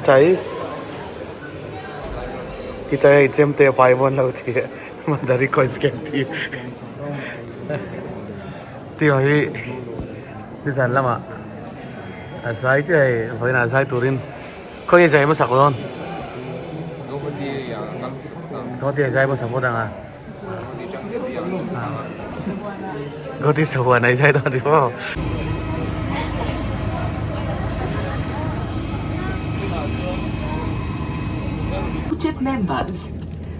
chai ti chai hei chemte a pai mawn lo tih Mandari coins ken ti ti ang hi nizan lamah a zai chiah hei vawiinah zai turin khawnge zai hmasak dawn Guwahati ah zai hmasak phawt ang a Guwahati sahuan ah i zai dawn ni maw. Chip members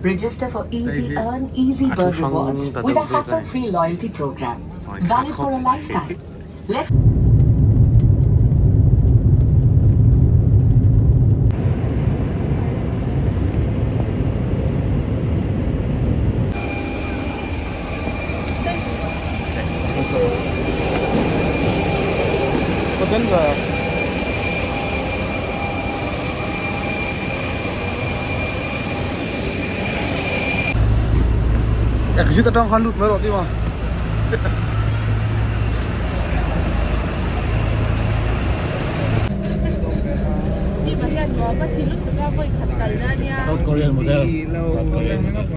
register for easy earn easy burn rewards with a hassle free loyalty program valid for a lifetime let Exit atang khan lut mai rawh tima. South Korean model. South Korean model.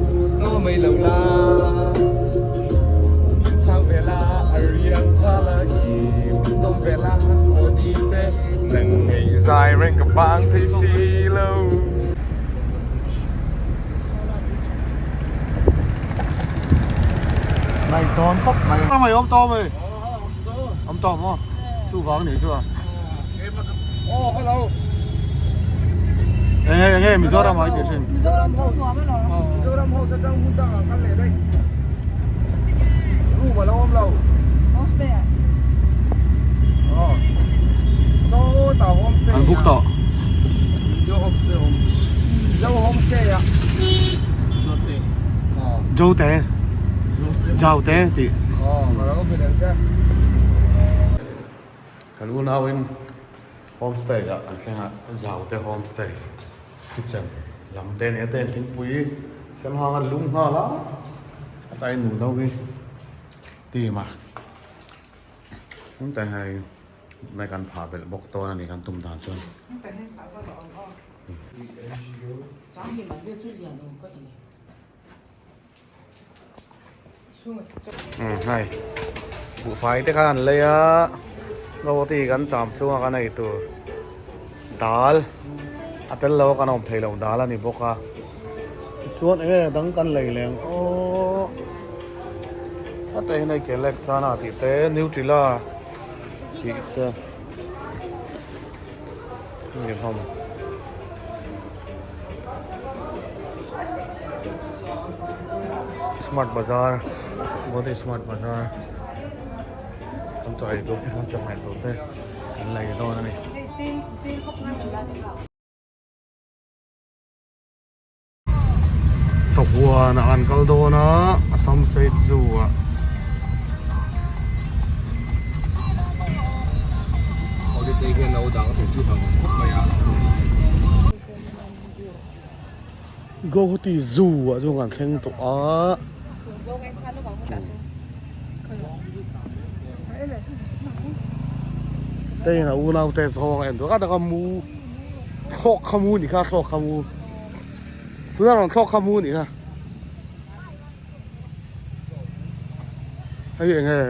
Nice dawn khawp mai. Ram ai awm tawh mai. Awm tawh maw? Chu vang ni chu a. Oh hello. Enge enge Mizoram ai ti thin. Mizoram ho nuam a lo. Mizoram ho sa tang hun dang ah kan leh daih. Room a lo awm lo. Homestay ah. Oh. So ta homestay. An book tawh. Yo homestay awm. Zo homestay ah. Zote. Zaute tih. Oh, ka lo be dang che. Kan unauin homestay ah an thleng a, Zaute homestay kitchen lam te nia te thingpui sen hang an lum nghal a, a tai nu no hi team a tlai hei mai kan phah belh bawk dawn a ni kan tum dan chuan. Hei buhfai te khan an lei a roti kan cham chhunga kan ei tur dal a tel lo a kan awm thei lo dal a ni bawk a tichuan eng nge dang kan lei leng aw a te hian hei kelek chana tih te nutella tih te ni hlawm. Smart Bazaar Guwahati Smart Bazaar kan chaw ei tur te kan chawhmeh tur te kan lei dawn a ni. Sahuan ah an kal dawn a Assam State Zoo ah. Holiday hian lo dang thei chu hang khawp mai a. Guwahati Zoo ah chuan kan thleng tawh a. Hei a unau te zawng a en tur a taka mu thlawk kha mu nih kha thlawk kha mu tuna rawn thlawk kha mu nih kha hei eng nge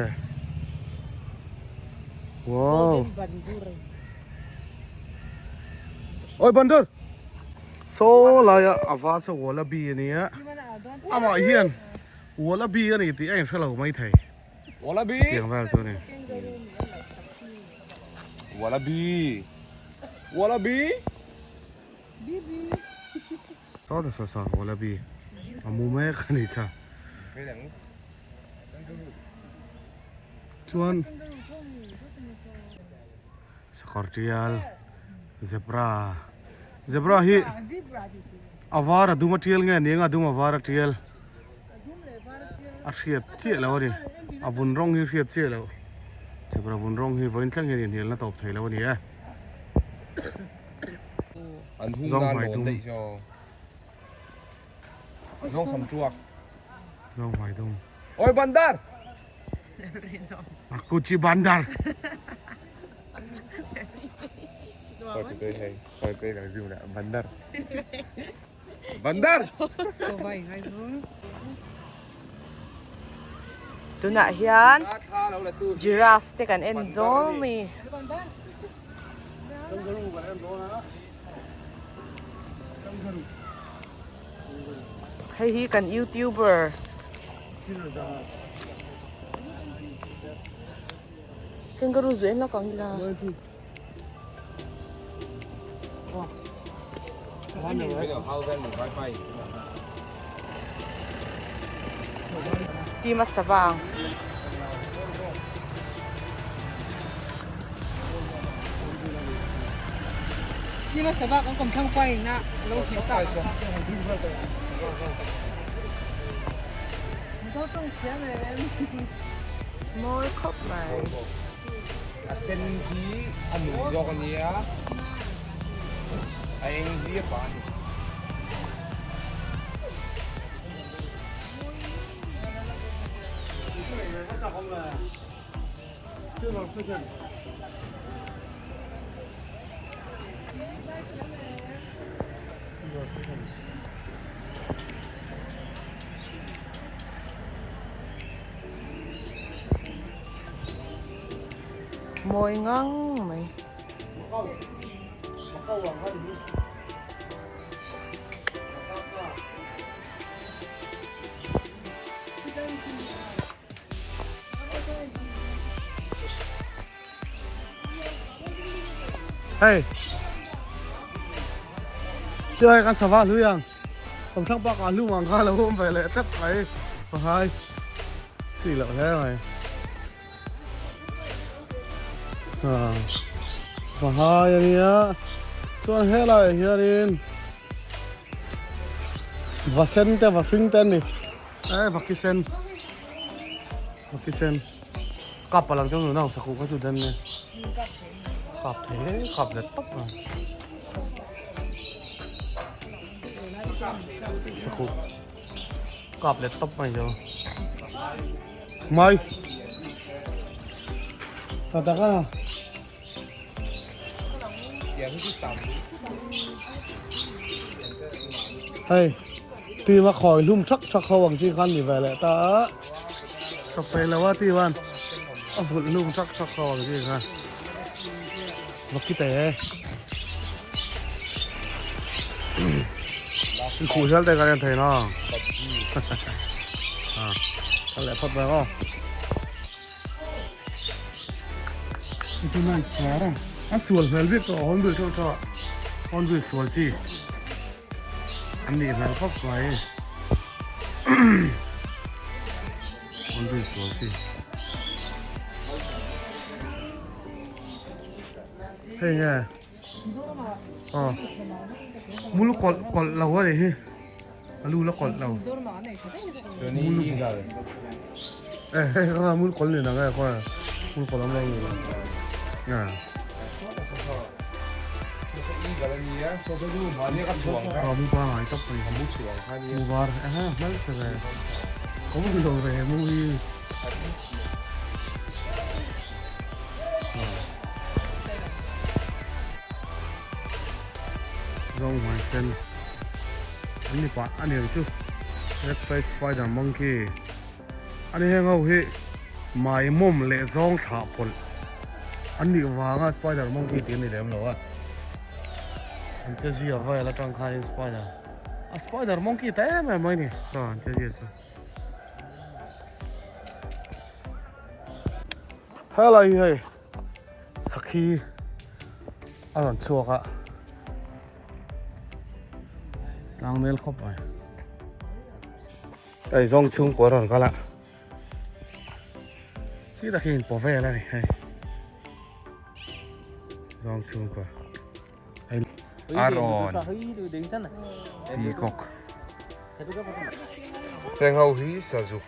wow oi bandur saw laia a var saw wallaby a nia amah hian wallaby a ni tih a inhre lo maithei. Wallaby. Tiang vel chu ni. Wallaby. Wallaby. Bibi. Saw ta saw saw wallaby. A mu mek a ni cha. Chuan sakawr tial zebra zebra hi a var a dum a tial nge ni anga a dum a var a tial. A hriat chiah lo a ni a vun rawng hi hriat chiah loh chhepra vun rawng hi vawiin thleng hian inhnialna tawp thei lo a ni e An hung Zawng nan hmai lawn dum. daih chaw. Zawng sam tuak. Zawng hmai dum. Oi bandar! A kuchi bandar. Kawite hei kawite kan zoom leh bandar bandar. Tunah hian giraffe te kan en dawn a ni. Hei hi kan youtuber Kangaroo zu en lawk ang ila. Ti hmasa vang. Ti hmasa vang kan kawm thlang pa in a lo hmu ta. Mizo tawng thiam em. Mawi khawp mai. A sen hi a nung zawk a nia, a eng hi a pa a ni. Mawi ngang mai. Hei Chuai kan sava hlui ang Kawm thlang bak ah hlum ang kha lo awm ve leh tlat mai Pahai chi loh hle mai Pahai ania chuan helaiah hianin va sen te va hring te an ni e va ki sen va ki sen kap palang chuan nunau sakawr kha chu den nia kap thei hle kap let tawp a sakawr kap let tawp mai zo mai ta tak a Hei tim a khawi hlum thak thak ho ang chi khan ni ve leh ta a chawp phei lo a tivan a vulh hlum thak thak ho ang chi khan va ki te in khuh hial te kan en thei na a ka leh phawt mai aw. A sual hmel bik tawh hornbill theuh theuh a hornbill sual chi an nih hmel khawp mai hornbill sual chi hei nge aw mul kawlh kawlh lo a ni hi. A lu la kawlh lo. Eh hei kha mul kawlh ni nang e khaw mul kawlh awm lo ni lo. Mu pangai tawp mai. Mu var eh hmel chhe ve. Ka mu lo ve mu hi. Zawng hmai sen. An ni pah a niang chu red face spider monkey a ni heng ho hi maimawm leh zawng thlah pawlh an nih vanga spider monkey tih a ni lem lo a an che zia vel atang khanin spider a spider monkey ta em em mai ni saw an che zia chu helai hi hei sakhi a rawn chhuak a. Tlang mel khawp mai. Hei zawng chhungkua rawn kal a. Khi tak hi in paw vel a ni hei. Zawng chhungkua. Hei Aron Peacock Heng ho hi sazuk.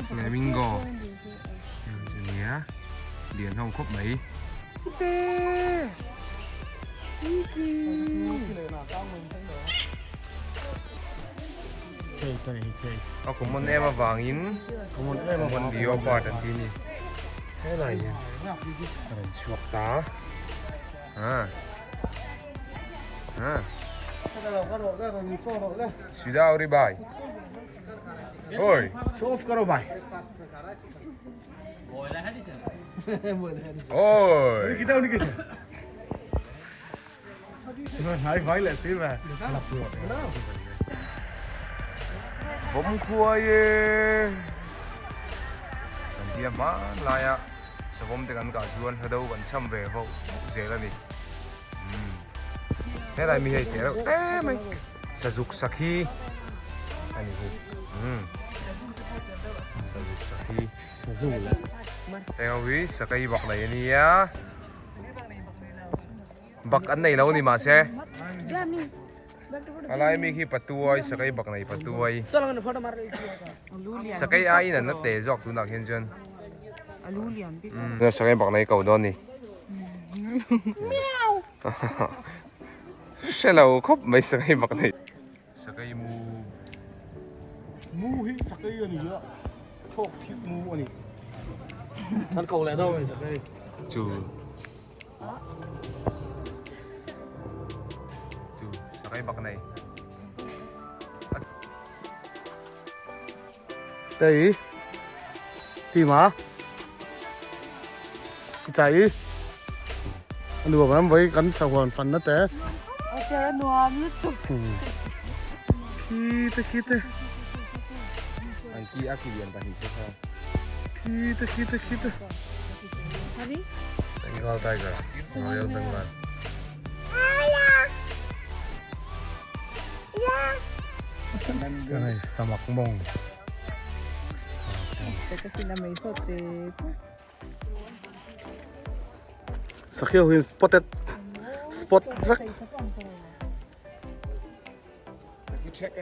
Flamingo nia lian ho khawp mai. A common em avangin common leopard an ti a ni. Helai hian a rawn chhuak ta a a Sida ori bai oi Show off karo bai oi kita uni kisa Hnai vai leh si ve. Bawm khuai e kan tia hmanlai a savawm te kan kah chuan hla do kan cham ve ho zel a ni helai mi hei teh reuh te mai sazuk sakhi a ni hi sazuk sakhi heng ho hi sakei bak nei a nia. Bak an nei lo ni mahse a lai mi khi patuai sakei bak nei patuai sakei aiin an la te zawk tunah khian chuan sakei bak nei ko dawn ni hre lo khawp mai sakei bak nei sakei mu mu hi sakei a ni a thawk thik mu a ni kan ko leh dawn a ni sakei chu Chu sakai bak nei. Tei ti ma chai nuam em voi kan sahuan fan na te a nuam lutuk khi te khi te an ki a ki lian pahnih te kha khi te khi te khi te Bengal tiger, Royal Bengal. Cái samak mong. Sakhiau hi spotted spot vek.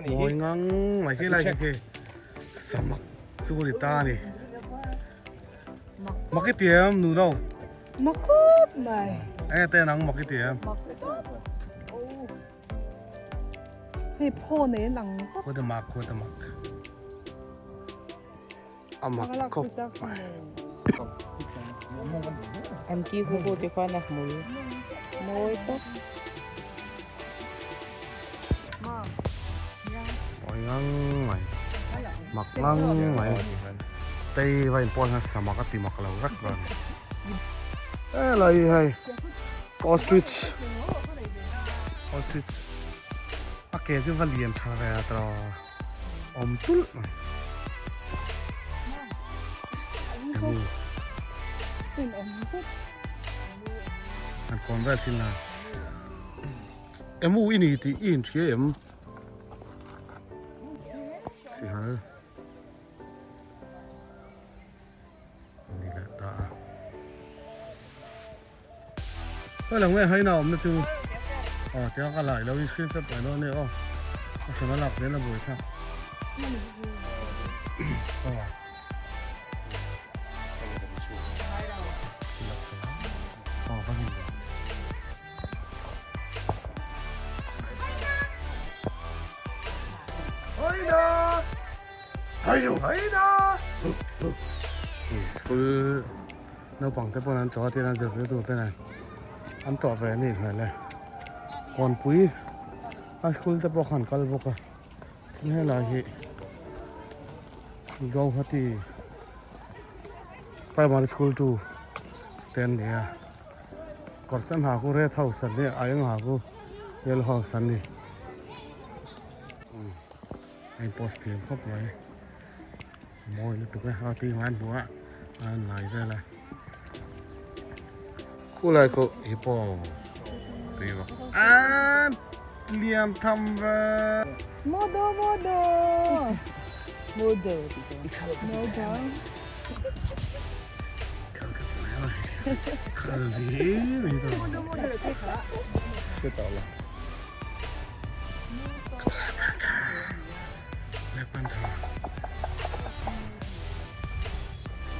Mawi ngang mai khi lai khi samak chu ni ta ni. Mak i ti em nu no? Mak khawp mai. Enge te nang mak i ti em? Mak khawp. Hei phaw nei an ang khawp. Khaw te mak khaw te mak. A mak khawp mai. An ki hu hu te khan a hmul mawi tak. Mawi ngang mai mak ngang mai tei va in pawn hian samak a ti mak lo vek lo a ni helai hi hei ostrich ostrich a ke chu va lian tha ve a tawh awm tulh mai an kawn vel thin a. Emu i ni tih i inhria em? Sihal a ni leh ta a. Khawi lang nge haina awmna chu aw tia ka lai lo in screenshot mai dawn ania aw a hran a lak zel a buai thlak aw. Aw va hlim ve. School naupang te pawn an tlawh a tin an zirtir tur te nen an tlawh ve anih hmel e kawnpui high school te pawh khan kal bawk a tin helai hi Guwahati primary school 2 te an ni a. Kawr sen ha khu red house an ni a eng ha khu yellow house an ni a in post thiam khawp mai mawi lutuk e a tih ngai hmuh a a en lai vel a khulai khu hi pawh tui vak a lian tham ve modo modo modo modo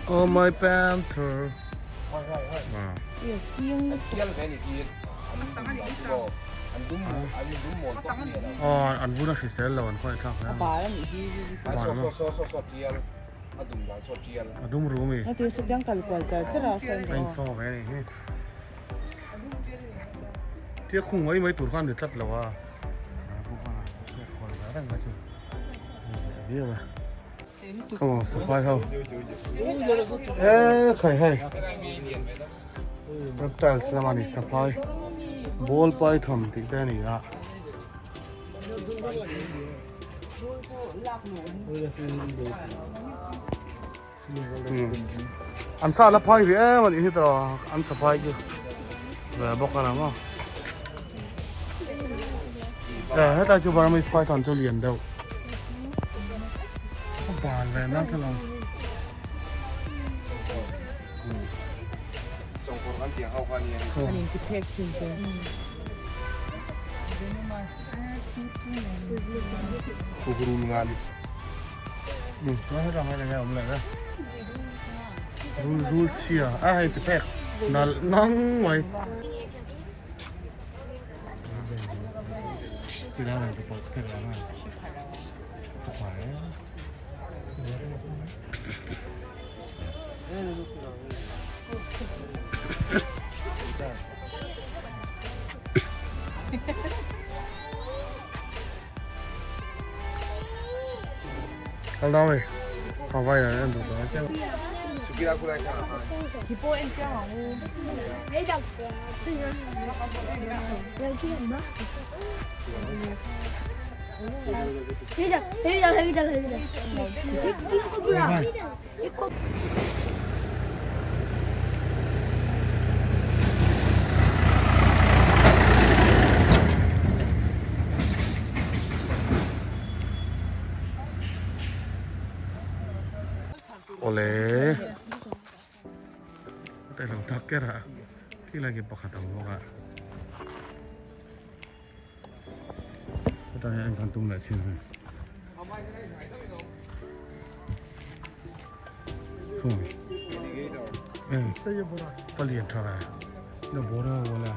Oh my panther. Oh, an vun a hrisel lo an khawngaih thlak hle a. A dum dan saw tial. A dum rum i. A ti satiang kal kual char char a sawn A insaw ve a nih hi. Tia khung mai mai tur khan ni tlat lo a. A kual ve reng mai chu. Viau e. Come on, supply ho. E khai hei. Reptiles lama ni supply. Ball python tih te a ni a. An sa la phai rih em a nih hi tawh an sa phai chu ve bawk a lam a e hetlai chu Burmese python chu lian deuh a ban ve na thil ang Rul rul chhia a hei ti phek nalh ngang mai ti lai mai te pawh phek ang a pss pss pss pss pss pss Kal dau e ka vai a en duh ta chiang. Awle a lo tak ker a khilai khi pakhat ang bawk a hetah hian kan tum leh chin hei palian tha ve na bora wala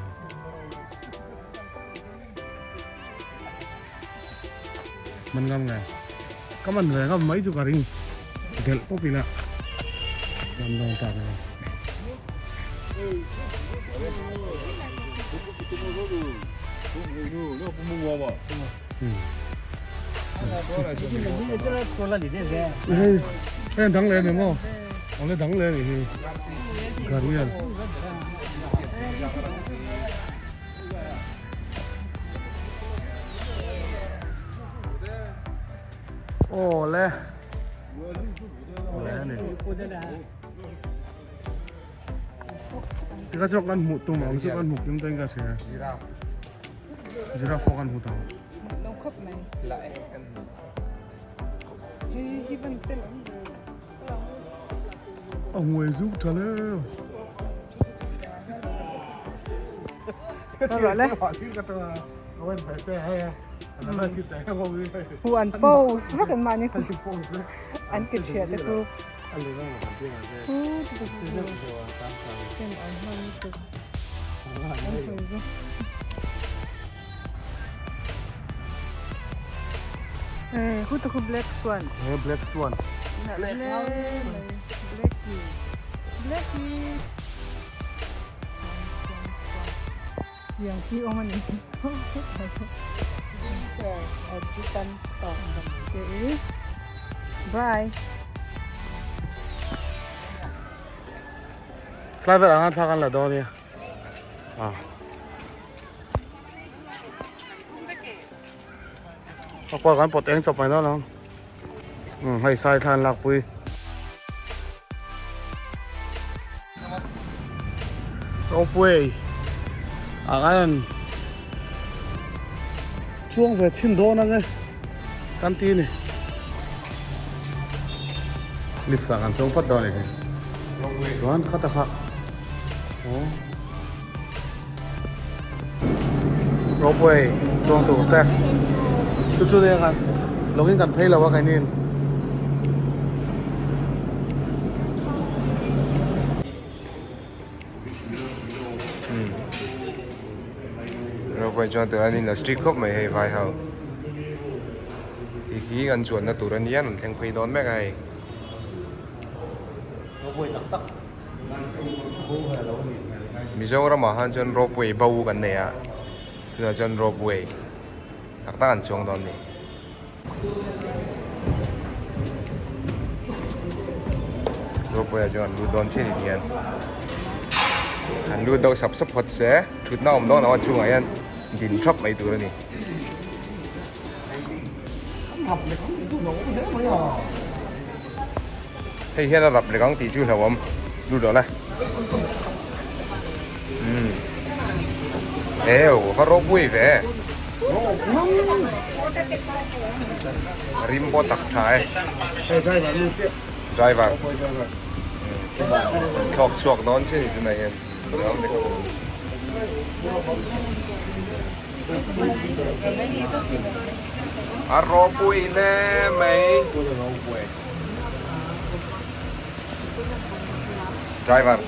man ngam nge ka man ve ngam mai chu ka ring delh pawp ila lam dawn ta ve Hei hei dang leh a ni maw awle dang leh a nih hi gharial. Awle awle a ni tika chuan kan hmuh tum ang chu kan hmu kim dawn ka hria giraffe pawh kan hmu tawh a hmuai zuk tha le Hu an pose vek an mahni khu an ti thiah te khu Hu te khu black swan black swan blacky blacky Tiang khi awm a ni Bye. Tlai vel anga thla kan la dawn nia. Ah. A kual kan pawt eng chawp mai dawn ang. Hei sai thla an lakpui. Ropeway ah khan an chuang ve chhin dawn ang e kan ti a ni. Lift ah kan chuang phawt dawn a ni. Chuan khata kha aw Ropeway chuang tur te chu chu nia kan lawngin kan phei lo a keinin. Ropeway chuan tur an industry khawp mai hei vai ho hi hi an chuanna tur ania an thleng phei dawn mek a hei. Mizoramah khan chuan ropeway bo kan nei a, tunah chuan ropeway tak tak an chuang dawn a ni. Ropeway ah chuan an lut dawn chiah ni hian an lut deuh sap sap phawt se thutna awm dawn lo a chhungah hian din thap mai tur a ni. Hei hian a rap lek ang tih chu hlauhawm lut rawh le. Umm eu va ropui ve. Rim pawh tak tha e. Driver. Thlawk chhuak dawn chiah ni tunah hian. A ropui hle mai. Driver.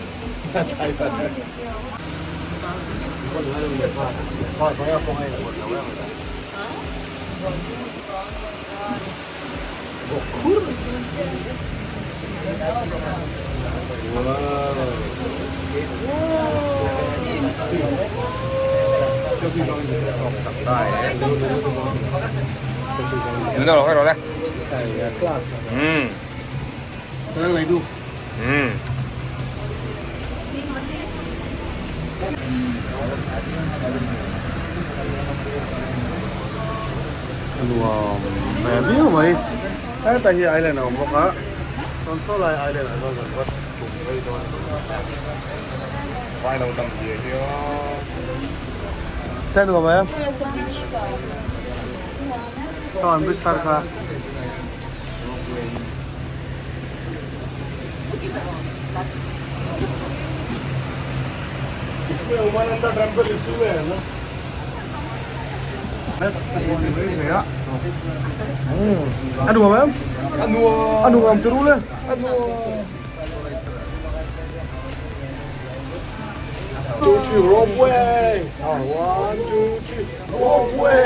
Nuam ve viau mai hetah hi island a awm bawk a chuan saw lai island ah chuan kan va tum phei dawn a ni. Vai lo tam zia hi aw. Te nuam em? Saw an bridge thar kha. A nuam em? A nuam. A nuam chu rul e. A nuam. Two three ropeway. One two three ropeway.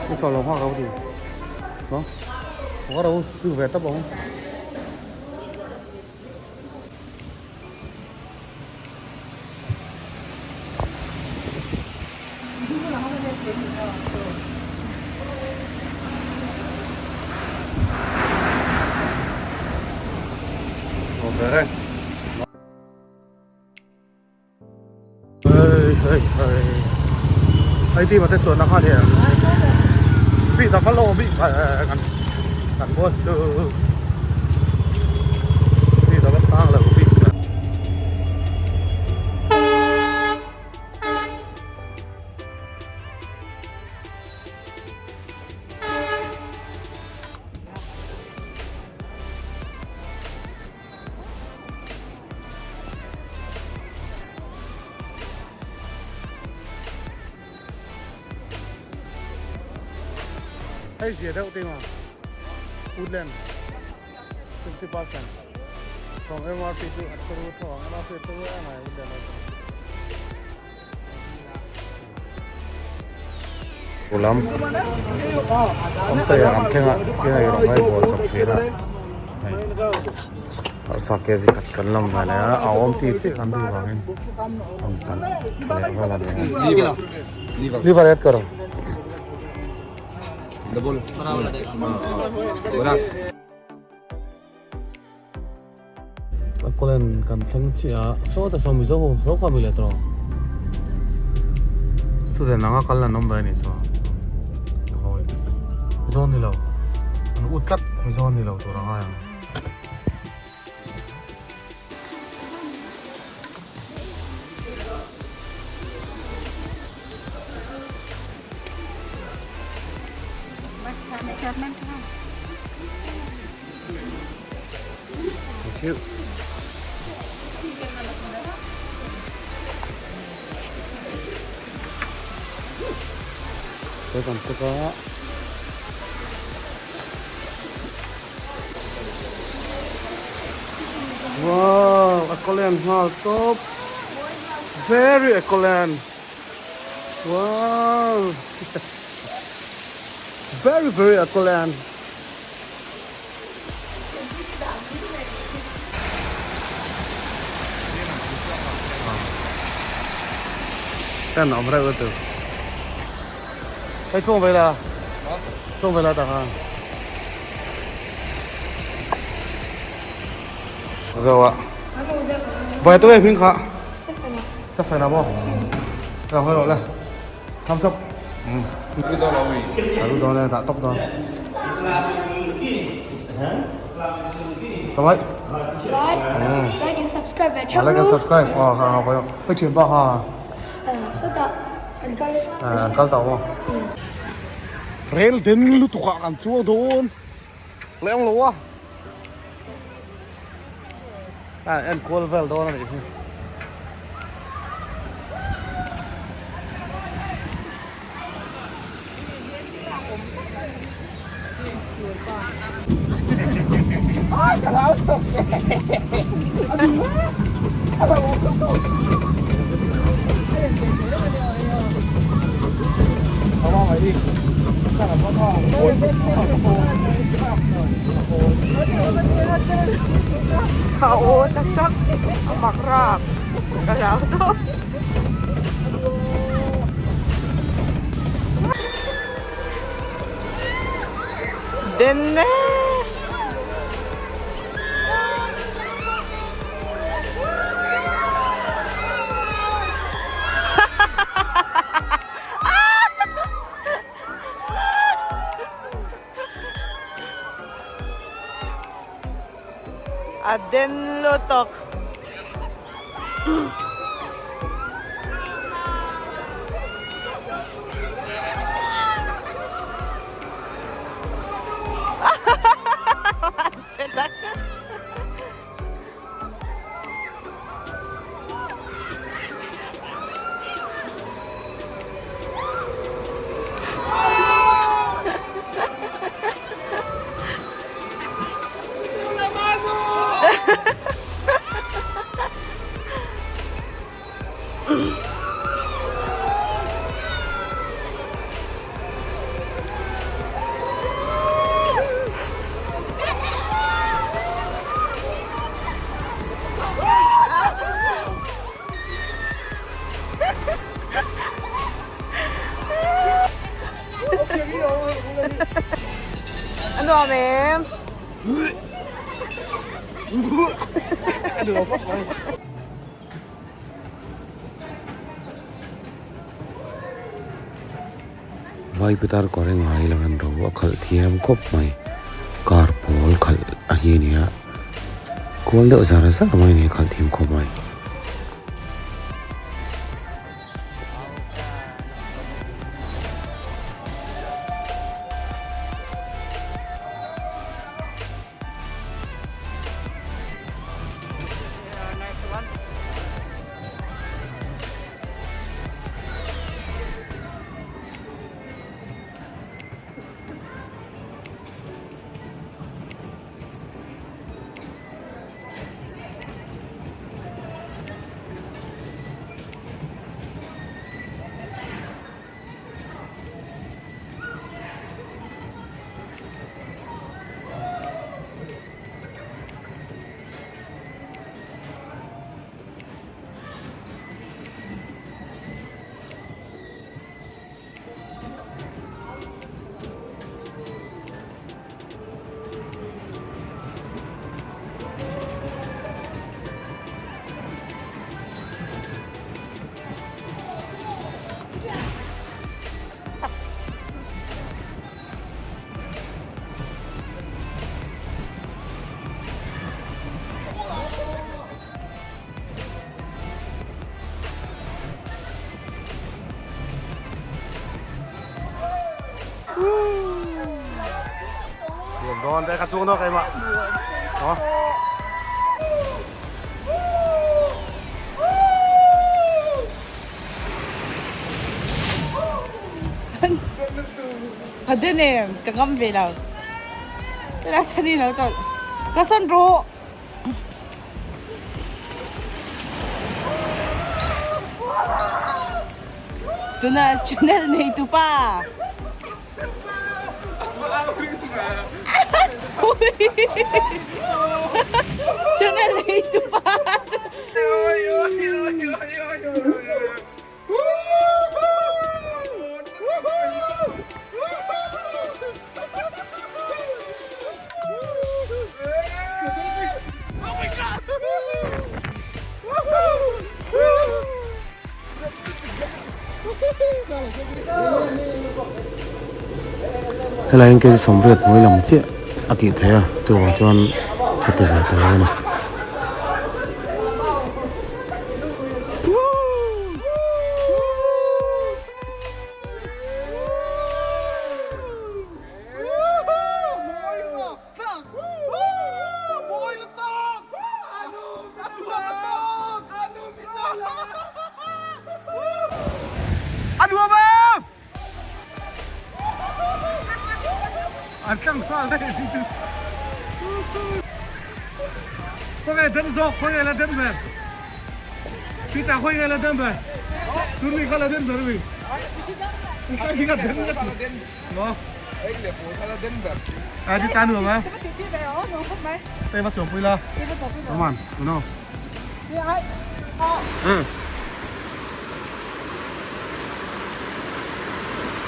Cái sò lồng hoa gấu gì? Đó. Có đâu, từ về tấp không? Hei ti mate chuan a khan hian speed a va lo bik kan kan bus chu speed a va sang lo bik. Hei zia deuh te maw Woodland 50% from MRP chu a turu tho ang MRP a turu em ai Woodland ai chuan. Lam homestay ah kan thleng a tin a rawng hi bawl chawp thin a hei arsa kg khat kan lam ve leh a a awm tih chiah kan duh vangin rawn talh tha leh vel a ni a liver add ka rawh. A kawlen kan thleng chiah a sawtah sawn mizo ho hlauh kha mi leh tawh student anga kal an awm ve a nih chuan mizo ni lo an ut tlat mizo ni lo tur a ngai ang. Thank you. Tôi còn chưa có. Wow, a kawlen nghal tawp. Very Ecoland wow very very Ecoland. Ten awm reuh lutuk. Hei chuang ve la. Chuang ve la tak a. Zo a. Bai tu e hming kha. Ka fena maw. Ka hawi rawh le. Thumbs up. Ka lu dawn e dah tawp dawn. Bye. Bye. Like and subscribe. Like and subscribe. Oh, ha ha. Hei thian pa ha. Sawtah an kal. An kal tawh maw? Rel den lutuk ah kan chuang dawn. Leng lo a. A en kual vel dawn a nih hi. A aw tak tak a mak rap ka hlau tawp. Den e. A den lutuk. A nuam em? Vai pitar kawr i ngai lo an ro a khalh thiam khawp mai car pawl khalh a hi a ni a kual deuh zar zar mai a ni a khalh thiam khawp mai. Dawn te ka chuang dawn keimah. Aw. A den em ka ngam ve lo. Tuna chhan in lo tawlh. Ka sawn rawh. Tuna channel nei tu pa. Channel nei tu pa. Helai hian kg sawmriat hnuai lam chiah a tih theih a chuvang chuan ka ti ve ta lo a ni.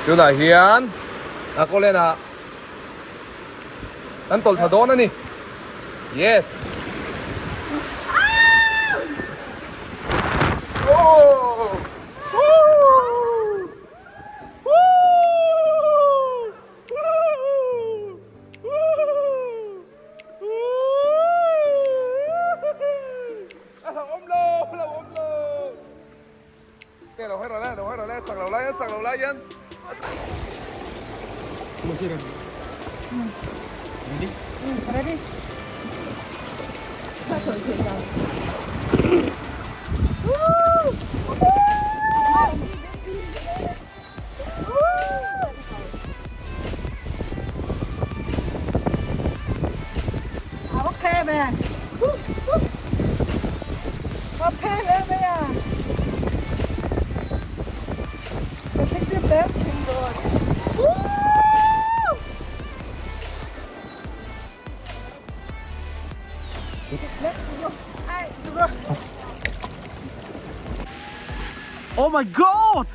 Tunah hian a kawlen ah an tawlh thla dawn a ni. Yes. Oh my god!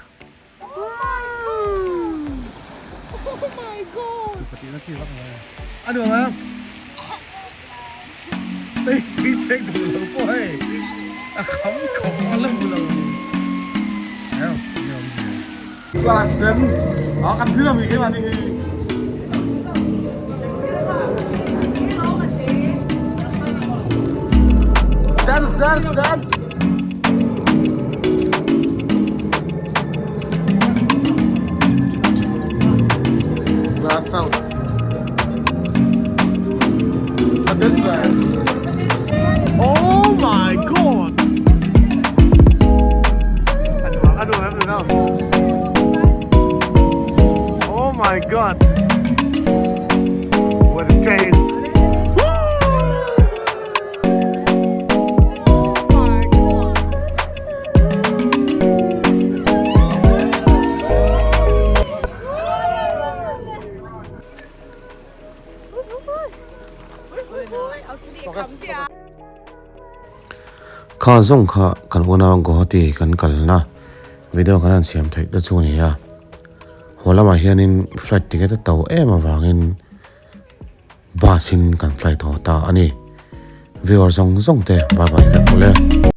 A nuam a Tei tui cheng duh lo pawh hei a kham khawp a la hmu lo Class ten a kan thil ami keimah ni hi Dance dance dance Glass house. Oh my god! Oh my god! What a train! Kha zawng kha kan unau Guwahati kan kalna video kan han siam theih te chu a ni a, haw lamah hianin flight ticket a to em avangin Bus in kan flight haw ta a ni. Viewer zawng zawng te bye bye vek ule.